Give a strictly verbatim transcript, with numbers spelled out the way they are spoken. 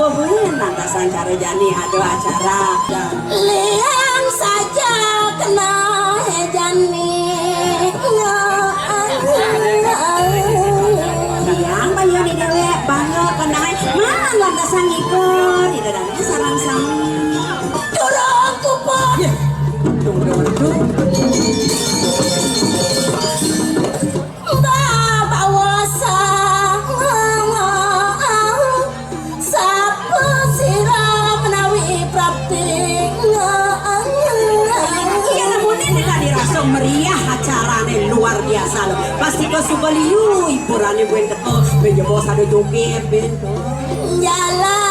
Buin lantasan cara jani ada acara. Liang saja kena jani. Liang banyak di dewek, banyak kena. Mana lantasan ikut, tidak ada sarang sama. Turun kupon. Tunggu, tunggu, tunggu. Babawa sang sapa sira menawi prapti. Iya, namun ini tadi rasa meriah acarane luar biasa loh. Pasti kau suka liu hiburannya buin teko. Benjebo sado joget, ben. Jalan